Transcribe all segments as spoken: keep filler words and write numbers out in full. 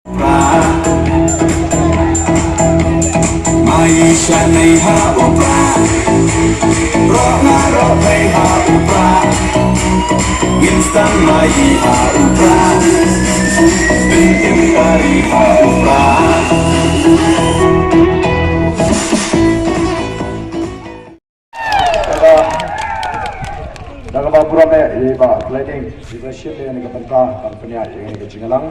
Mai sha nei ha u pra. Roh nga roh pei ha u pra. Ngin sdang mai ha u pra. Bin im kari ha u pra. Da kaba burom eh ïa i Bah Kleining, i ba shim ïa kane ka bynta ban pynïaid ïa kane ka jingïalang.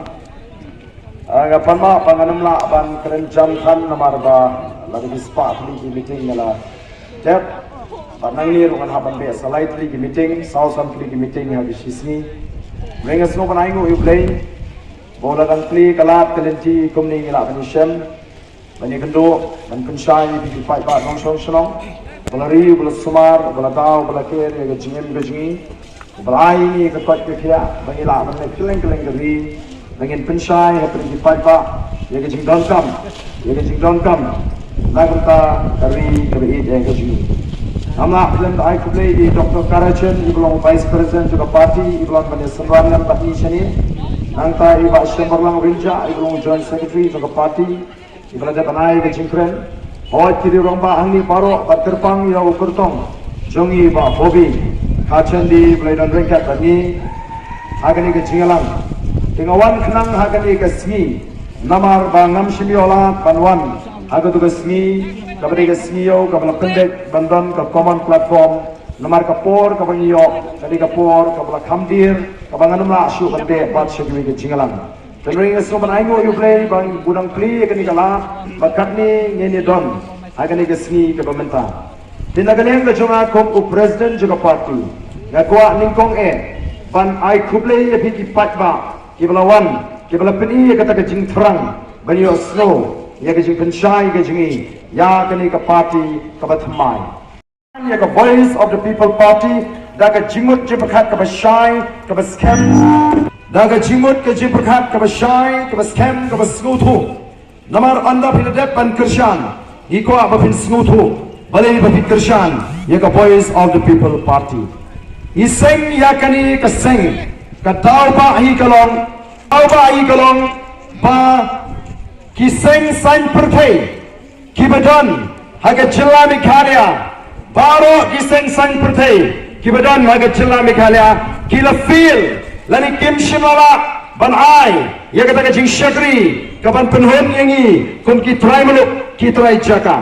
Ah, nga pan ma ba ngan ym lah ban kren jam than namar ba la dei spah tylli ki meeting nga la dep. Bad nangne ruh ngan hap ban beh sa lai tylli ki meeting, saw san tylli ki meeting ha ki shi sngi. Hynrei nga sngewbha ban ai nguh ïa U Blei ba u la dang plie ka lad ka lynti kumne ngi lah ban ïashem. Ban ïakynduh, ban pynshai ïa ki paidbah nongshong shnong. Ba la ri, ba la sumar, ba la daw, ba la ker ïa ka jingim ka jong ngi. Ba la ai ïa ngi ka koit ka khiah ba ngi lah ban leh kylleng kylleng ka ri. Ba ngin pynshai hapdeng ki paidbah ïa ka jingdonkam, ïa ka jingdonkam na ka bynta ka ri kaba ïeit ïa ka jong ngi. Ngam lah khlem da ai khublei ïa i Doctor Karachen, i ba long Vice President jong ka party, i ba long ban ïasynran lem bad ngi shane. Nangta i Bah Shembarlang Rynjah, i ba long Joint Secretary jong ka party. Ki ba la dep ban ai ka jingkren. Hooid ki riew rangbah hangne baroh bad kyrpang ïa u kyrtong jong ngi Bah Bobby Kharchandi ba la don ryngkat bad ngi ha kane ka jingïalang. Te nga wan khnang ha kane ka sngi namar ba ngam shym ïoh lad ban wan ha katu ka sngi kaba dei ka sngi ïew kaba la pyndep ban don ka common platform. Namar ka por kaba ngi ïoh ka dei ka por kaba la kham dier kaba ngan ym lah shuh ban beh bad sha kiwei ka jingïalang. Hynrei nga sngewbha ban ai nguh ïa U Blei ba u dang plie ïa kane ka lad ba katne ngin ïa don ha kane ka sngi kaba mynta. Te na ka liang ka jong nga kum u president jong ka party nga kwah nyngkong eh ban ai khublei ïa phi ki paidbah ki ba la wan ki ba la pyni ïa kata ka jingthrang ban ïohsngew ïa ka jingpynshai ka jong ngi ïa kane ka party kaba thymmai. Ïa ka Voice of the People Party da ka jingmut jingpyrkhat kaba shai kaba skhem. Da ka jingmut ka jingpyrkhat kaba shai kaba skhem kaba sngewthuh. Namar ynda phi la dep ban kyrshan ngi kwah ba phin sngewthuh balei ba phi kyrshan ïa ka Voice of the People Party. Ngi seng ïa kane ka seng ka daw ba hi ka long, daw ba hi ka long ba ki seng saiñ pyrthei ki ba don ha ka jylla Meghalaya, baroh ki seng saiñ pyrthei ki ba don ha ka jylla Meghalaya ki la feel lane kim shym la lah ban ai ïa kata ka jingshakri ka ban pynhun ïa ngi kum ki trai muluk ki trai jaka.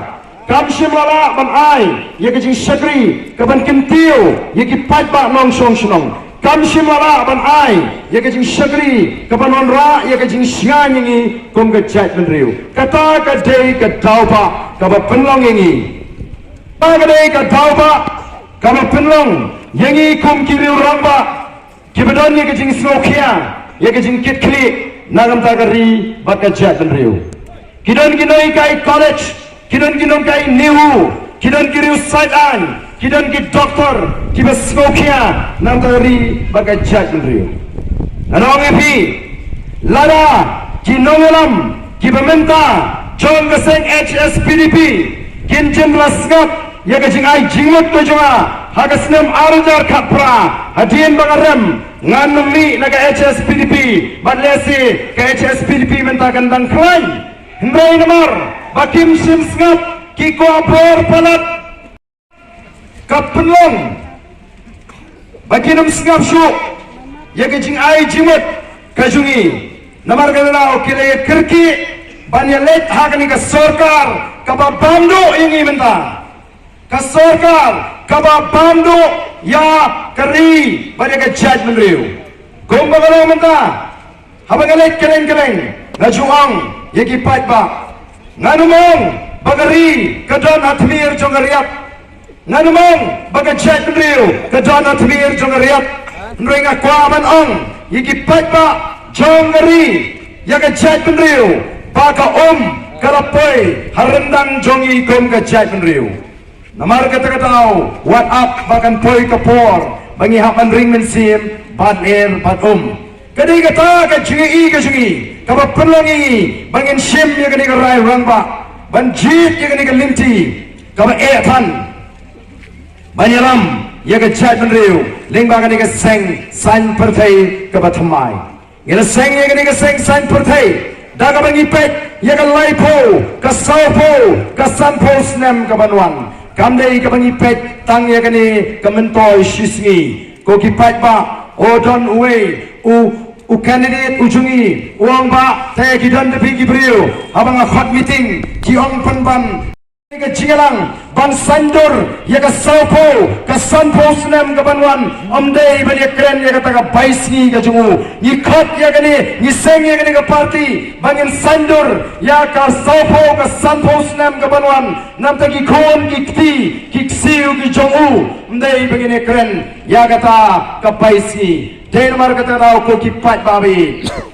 Kam shym la lah ban ai ïa ka jingshakri ka ban kyntiew ïa ki paidbah nongshong shnong. Kam shym la lah ban ai ïa ka jingshakri ka ban wanrah ïa ka jingshngaiñ ïa ngi kum ka jaitbynriew. Kata ka dei ka daw ba ka ba pynlong ïa ngi. Kata ka dei ka daw ba ka ba pynlong ïa ngi kum ki riew rangbah ki ba don ïa ka jingsngewkhia ïa ka jingkitkhlieh na ka bynta ka ri bad ka jaitbynriew. Ki don ki nonghikai college, ki don ki nonghikai NEHU, ki don ki riew sait aiñ, ki don ki doktor ki ba sngewkhia na ka bynta ka ri bad ka jaitbynriew. Ngan ong ïa phi, lada ki nongïalam ki ba mynta jong ka seng H S P D P kin jin la sngap ïa ka jingai jingmut ka jong nga ha ka snem ar hajar khatphra hadien ba nga rem ngan ym mih na ka H S P D P bad lehse ka H S P D P mynta kan dang khlaiñ. Hynrei namar ba kim shym sngap ki kwah bor palat ka pynlong ba kin ym sngap shuh ïa ka jingai jingmut ka jong ngi. Namar ka daw ki la ïa kyrkieh ban ïa leit ha kane ka sorkar ka ba bam duh ïa ngi mynta. Ka sorkar ka ba bam duh ïa ka ri bad ïa ka jaitbynriew. Kumba ka long mynta, haba nga leit kylleng kylleng nga ju ong ïa ki paidbah, ngan ym ong ba ka ri ka don ha tmier jong ka riat. Ngan ym ong ba ka jaitbynriew ka don ha tmier jong ka riat. Hynrei nga kwah ban ong ïa ki paidbah jong ka ri, ïa ka jaitbynriew ba ka um ka la poi ha ryndang jong ngi kum ka jaitbynriew. Namar kata ka daw wat ap ba kan poi ka por ba ngi hap ban ring mynsiem bad ler bad um. Ka dei kata ka jingïohi ka jong ngi ka ba pynlong ïa ngi ba ngin shim ïa kane ka rai rangbah ban jied ïa kane ka lynti ka ba eh than ban ïalam ïa ka jaitbynriew lyngba kane ka seng saiñ pyrthei ka ba thymmai. Ngi la seng ïa kane ka seng saiñ pyrthei Da kaba ngi peit ïa ka laiphew, ka sawphew, ka sanphew snem kaban wan. Kam dei kaba ngi peit tang ïa kane ka myntoi shisngi. Ko ki paidbah, u don uwei u, u candidate u jong ngi, u ong ba te ki don da phi ki briew, haba nga khot meeting ki ong pynban ka jingïalang ban saiñdur ïa ka sawphew, ka sanphew snem kaban wan. Ym dei ban ïakren ïa kata ka bai sngi ka jong u. Ngi khot ïa kane, ngi seng ïa kane ka party ba ngin saiñdur ïa ka sawphew, ka sanphew snem kaban wan. Namar ki khun ki kti, ki ksiew ki jong u. Ym dei ba ngin ïakren ïa kata ka bai sngi. Dei namar kata ka daw ko ki paidbah,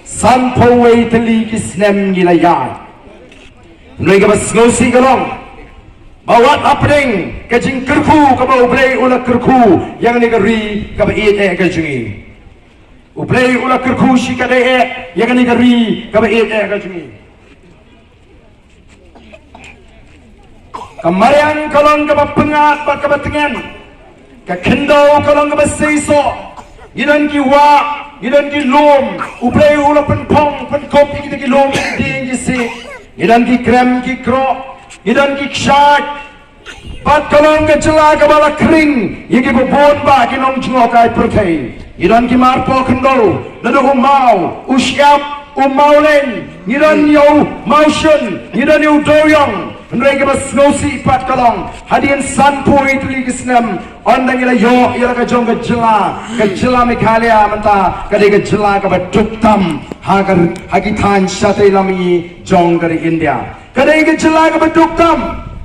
sanphew wei tylli ki snem ngi la ïaid. Hynrei kaba sngewsih ka long ba wat hapdeng ka jingkyrkhu kaba U Blei u la kyrkhu ïa kane ka ri kaba ïeit eh ka jong ngi. U Blei u la kyrkhu shi katdei eh ïa kane ka ri kaba ïeit eh ka jong ngi. Ka mariang ka long kaba pyngngad bad kaba tngen. Ka khyndew ka long kaba seisoh. Ngi don ki wah, ngi don ki lum. U Blei u la pynphong pynkup ïa kita ki lum, ïa ki dieng ki siej. Ngi don ki krem ki kroh, ngi don ki kshaid. Bad ka long ka jylla kaba la khring ïa kiba bun bah ki nongjngohkai pyrthei. Ngi don ki marpoh khyndew, naduh u maw, u shyiap, u mawleiñ, ngi don ïa u mawshun, ngi don ïa u dewiong. Hynrei kaba sngewsih pat ka long, hadien sanphew wei tylli ki snem, ynda ngi la ïoh ïa la ka jong ka jylla, ka jylla Meghalaya mynta ka dei ka jylla kaba duk tam ha ka, ha ki thaiñ shatei lam mihngi jong ka ri India. Ka dei ka jylla kaba duk tam,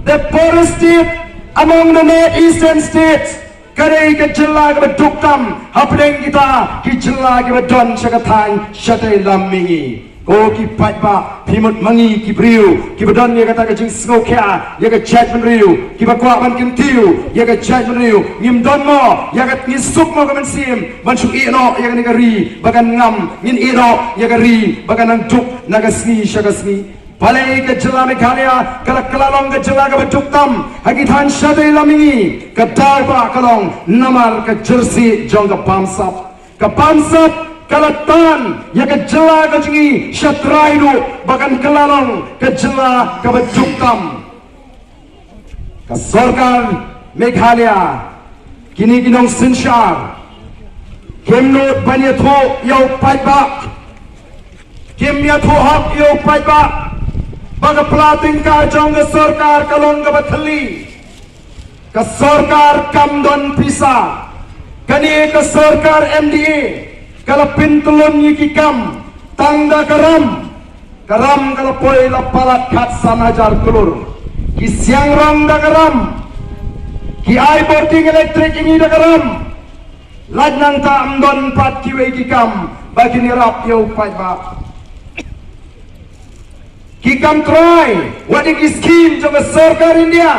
the poorest state among the north eastern states. Ka dei ka jylla kaba duk tam hapdeng kita ki jylla kiba don sha ka thaiñ shatei lam mihngi. Ko ki paidbah, phi mut ma ngi ki briew kiba don ïa kata ka jingsngewkhia ïa ka jaitbynriew, kiba kwah ban kyntiew ïa ka jaitbynriew, ngim don mo ïa ka, ngi suk mo ka mynsiem ban shu ïeh noh ïa kane ka ri ba kan ngam, ngin ïeh noh ïa ka ri ba kan nang duk na ka sngi sha ka sngi. Balei ka jylla Meghalaya ka la kylla long ka jylla kaba duk tam ha ki thaiñ shatei lam mihngi? Ka daw bah ka long namar ka jyrsiej jong ka bamsap. Ka bamsap ka la tan ïa ka jylla ka jong ngi sha trai duh ba kan kylla long ka jylla kaba duk tam. Ka sorkar Meghalaya, kine ki nongsynshar, kim nud ban ïathuh ïa u paidbah. Kim ïathuh hok ïa u paidbah ba ka pla tyngka jong ka sorkar ka long kaba thylli. Ka sorkar kam don pisa. Kane ka sorkar M D A ka la pyntyllun ïa ki kam tang da ka ram. Ka ram ka la poi la palat khatsan hajar klur. Ki siang rong da ka ram. Ki ai bording elektrik ïa ngi da ka ram. Lait nangta ym don pat kiwei ki kam ba kin ïarap ïa u paidbah. Ki kam trai, wat ïa ki skim jong ka sorkar India.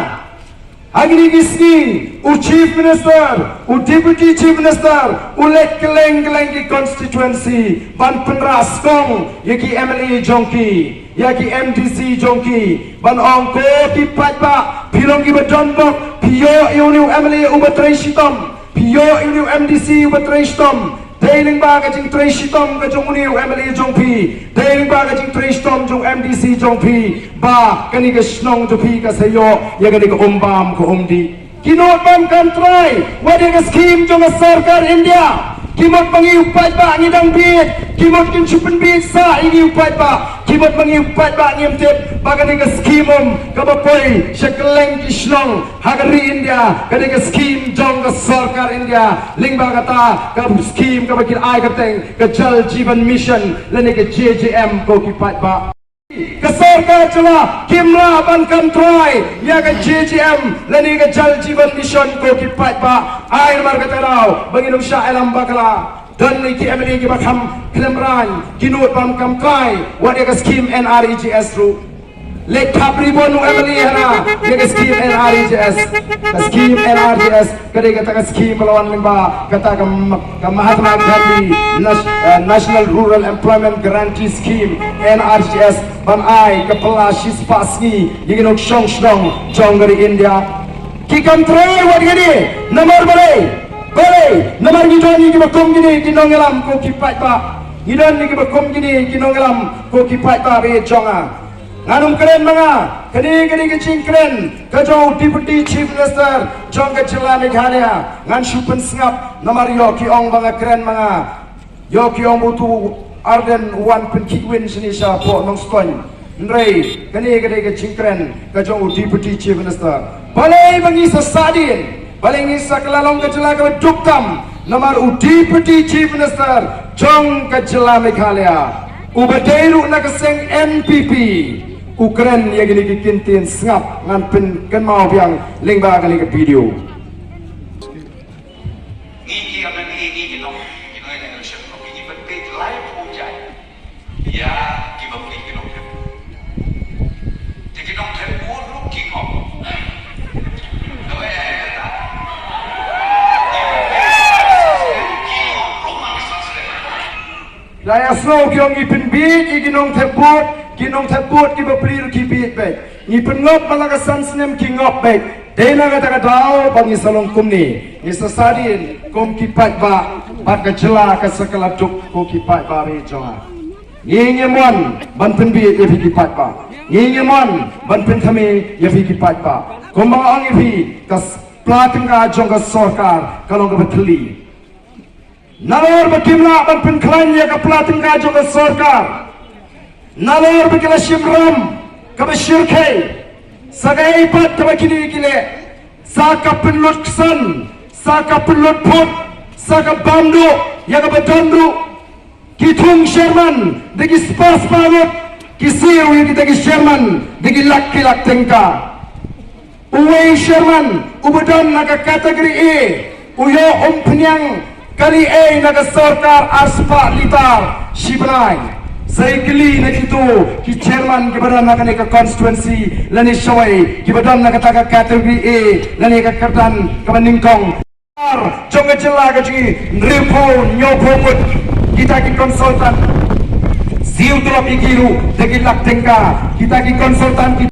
Ha kine ki sngi, u Chief Minister, u Deputy Chief Minister, u leit kylleng kylleng ki constituency ban pynrah skong ïa ki M L A jong ki, ïa ki M D C jong ki, ban ong ko ki paidbah, phi long kiba donbok, phi ïoh ïa une u M L A uba trei shitom, phi ïoh ïa une u M D C uba trei shitom. Dei lyngba ka jingtrei shitom ka jong une u M L A jong phi, dei lyngba ka jingtrei shitom jong M D C jong phi, ba kane ka shnong jong phi ka sa ïoh ïa kane ka um bam ka um dih. Ki nud bam kam trai wat ïa ka skim jong ka sorkar India. Ki mut ma ngi u paidbah ngi dang bieit, ki mut kin shu pynbieit sah ïa ngi u paidbah. Ki mut ma ngi u paidbah ngim tip ba kane ka skim um kaba poi sha kylleng ki shnong ha ka ri India, kane ka skim jong ka sorkar India, lyngba kata ka skim kaba ki ai kyrteng ka Jal Jeevan Mission lane ka J J M ko ki paidbah. Ka sorkar jylla kim lah ban kam trai ïa ka J J M lane ka Jal Jeevan Mission ko ki paidbah. Ai namar kata ka daw ba ngin ym shah ïalam bakla. Don ne ki M L A kiba kham khlem rang, ki nud bam kam trai wat ïa ka skim N R E G S ruh. Leit thap ribbon u M L A hana ïa ka skim N R E G S. Ka skim N R E G S ka dei kata ka skim ba la wan lyngba kata ka, ka Mahatma Gandhi Nas-, eh, National Rural Employment Guarantee Scheme, N R E G S, ban ai ka pla shispah sngi ïa ki nongshong shnong jong ka ri India. Ki kam trai wat ïa kane namar balei? Balei? Namar ngi don ïa kiba kum kine ki nongïalam ko ki paidbah. Ngi don ïa kiba kum kine ki nongïalam ko ki paidbah ba ïeit jong nga. Ngan ym kren ma nga, kane ka dei ka jingkren ka jong u Deputy Chief Minister jong ka jylla Meghalaya. Ngan shu pynsngap namar ïoh ki ong ba nga kren ma nga. Ïoh ki ong ba utu Ardent u wan pynkhih win shane shapoh Nongstoiñ. Hynrei kane ka dei ka jingkren ka jong u Deputy Chief Minister. Balei ba ngi sa sahdien? Balei ngi sa kylla long ka jylla kaba duk tam? Namar u Deputy Chief Minister jong ka jylla Meghalaya, uba dei ruh na ka seng N P P, u kren ïa kine ki kyntien. Sngap, ngan pynkynmaw biang lyngba kane ka video. Ngi ki M N A, ngi ki nong, ki nong election, ngi ki ban peit lai ba u jai. Ïa ki ba peit ki nong thep. Te ki nong thep bun ruh ki ngop. Nawa ïa ïa ta. Ki ruh man ki sas. Da ïa sngew ki ong ngi pynbieit ïa ki nong thep vote, ki nong thep vote kiba plie ruh ki bieit beit. Ngi pynngop man la ka san snem ki ngop beit. Dei na kata ka daw ba ngi sa long kumne. Ngi sa sahdien kum ki paidbah bad ka jylla ka sa kylla duk ko ki paidbah ba ïeit jong nga. Ngi ngim wan ban pynbieit ïa phi ki paidbah. Ngi ngim wan ban pynthame ïa phi ki paidbah. Kumba nga ong ïa phi, ka s-, pla tyngka jong ka sorkar ka long kaba thylli. Nalor ba kim lah ban pynkhlaiñ ïa ka pla tyngka jong ka sorkar, nalor ba ki la shim ram kaba shyrkhei, sa kaei pat kaba kine ki leh, sa ka pynlut ksan, sa ka pynlut phut, sa ka bam duh ïa kaba don ruh. Ki thung Sherman da ki spah spah ngut, ki siew ïa kita ki Sherman da ki lak ki lak tyngka. Uwei Sherman uba don na ka category A u ïoh umphniang kali ei na ka sorkar arspah litar shi bnai. Sa ïa kylli na kito ki chairman kiba don na kane ka constituency lane shawei kiba don na kata ka category A lane ka kyrdan kaba nyngkong. Jong ka jylla ka jong ngi hynriewphew hynñiewphew ngut kita ki consultant. Siew tulop ïa ki ruh da ki lak tyngka kita ki consultant ki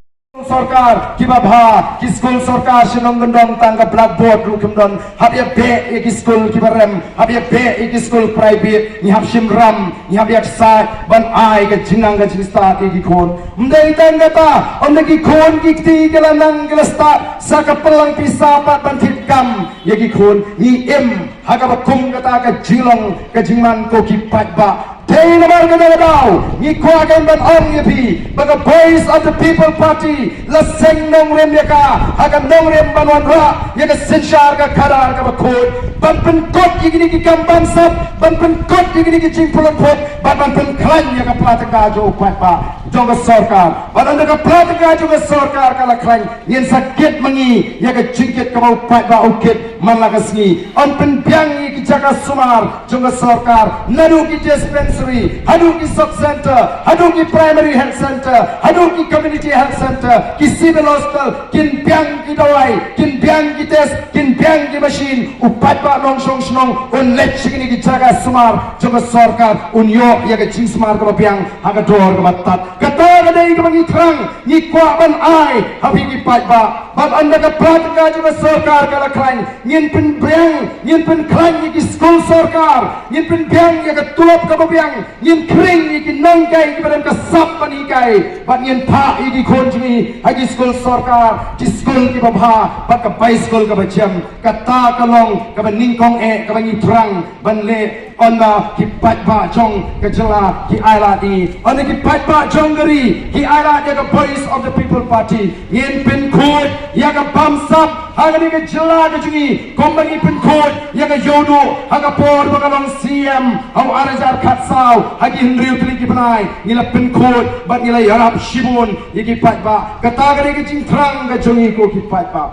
sorkar kiba bha, ki skul sorkar shnong kyndong tang ka blackboard ruh kim don. Hap ïa beh ïa ki skul kiba rem, hap ïa beh ïa ki skul private. Ngi hap shim ram, ngi hap ïa ksaid ban ai ka jingnang ka jingstad ïa ki khun. Ym dei tang kata, ynda ki khun ki kti ki la nang ki la stad, sa ka pynlang pisa pat ban thied kam ïa ki khun. Ngi im ha kaba kum kata ka jinglong ka jingman ko ki paidbah. Dei namar kata ka daw ngi kwah kan ban ong ïa phi ba ka Voice of the People Party la seng nongrim ïa ka ha ka nongrim ban wanrah ïa ka synshar ka khadar kaba khuid, ban pynkut ïa kine ki kam bamsap, ban pynkut ïa kine ki jingpynlut phut, ban ban pynkhlaiñ ïa ka pla tyngka jong u paidbah jong ka sorkar. Ban ynda ka pla tyngka jong ka sorkar ka la khlaiñ, ngin sa kit ma ngi ïa ka jingkit kaba u paidbah u kit man la ka sngi. Yn pynbiang ïa ki jaka sumar jong ka sorkar, naduh ki dispensary haduh ki sub center, haduh ki primary health center, haduh ki community health center, ki civil hospital, kin biang ki dawai, kin biang ki test, kin biang ki machine. U paidbah nongshong shnong un leit sha kine ki jaka sumar jong ka sorkar, un ïoh ïa ka jingsumar kaba biang ha ka dor kaba tad. Kata ka dei kaba ngi thrang ngi kwah ban ai ha phi ki paidbah. Bad ynda ka pla tyngka jong ka sorkar ka la khlaiñ, ngin pynbiang, ngin pynkhlaiñ ïa ki skul sorkar, ngin pynbiang ïa ka tulop kaba biang, ngin khring ïa ki nonghikai kiba don ka sap ban hikai, bad ngin phah ïa ki khun jong ngi ha ki skul sorkar, ki skul kiba bha bad ka bai skul kaba jem. Kata ka long kaba nyngkong eh kaba ngi thrang ban leh. Ynda ki paidbah jong ka jylla ki ailad ïa ngi, ynda ki paidbah jong ka ri ki ailad ïa ka Voice of the People Party, ngin pynkhuid ïa ka bamsap ha kane ka jylla ka jong ngi kumba ngi pynkhuid ïa ka Ïewduh ha ka por ba ka long C M ha u ar hajar khatsaw. Ha ki hynriew tylli ki bnai ngi la pynkhuid bad ngi la ïarap shibun ïa ki paidbah. Kata ka dei ka jingthrang ka jong ngi ko ki paidbah.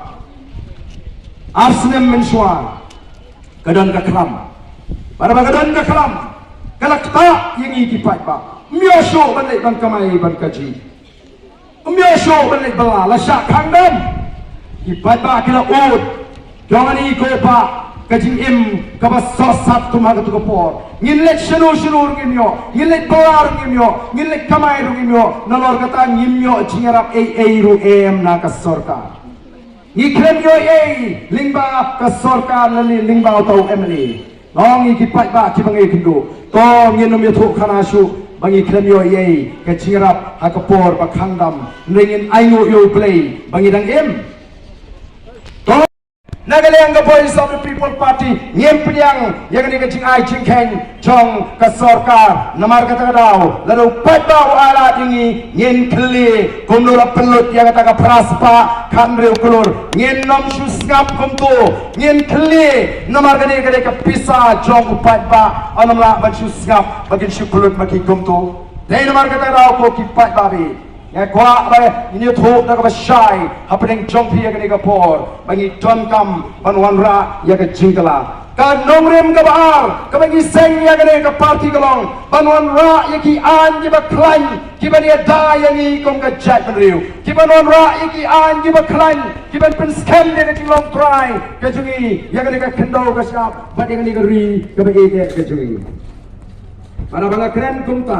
Ar snem mynshuwa ka don ka khlam. Bad ba ka don ka khlam ka la ktah ïa ngi ki paidbah. Ym ïoh shuh ban leit ban kamai ban kajih. Ym ïoh shuh ban leit bylla, la shah khang dam. Ki paidbah ki la ud. Jong ani ko ba ka jingim kaba sohsat kum ha katu ka por. Ngin leit shano shano ruh ngim ïoh, ngin leit bylla ruh ngim ïoh, ngin leit kamai ruh ngim ïoh. Nalor kata ngim ïoh jingïarap ei ei ruh em na ka sorkar. Ngi khlem ïoh ei lyngba ka sorkar lane lyngba uta u M L A. Ong ïa ki paidbah kiba ngi kynduh, to ngin ym ïathuh khana shuh ba ngi khlem ïoh ei ka jingïarap ha ka por ba khang dam. Ngin ainguh ïa U Blei ba ngi dang im. To na ka liang ka Voice of the People Party ngim pdiang ïa kane ka jingai jingkheiñ jong ka sorkar. Namar kata ka daw lada u paidbah u ai lad ïa ngi, ngin khlieh kumno la pynlut ïa kata ka phra spah khathynriew klur. Ngin ym shu sngap kumto, ngin khlieh. Namar kane ka dei ka pisa jong u paidbah, ym lah ban shu sngap ba kin shu pynlut ma ki kumto. Dei namar kata ka daw ko ki paidbah, nga kwah ba ngin ïathuh da kaba shai hapdeng jong phi ïa kane ka por ba ngi donkam ban wanrah ïa ka jingkylla. Ka nongrim kaba ar kaba ngi seng ïa kane ka party ka long ban wanrah ïa ki aiñ kiba khlaiñ kiban ïada ïa ngi kum ka jaitbynriew, kiban wanrah ïa ki aiñ kiba khlaiñ kiban pynskhem ïa ka jinglong trai ka jong ngi, ïa kane ka khyndew ka shyiap bad ïa kane ka ri kaba ïeit ka jong ngi. Bad haba nga kren kumta,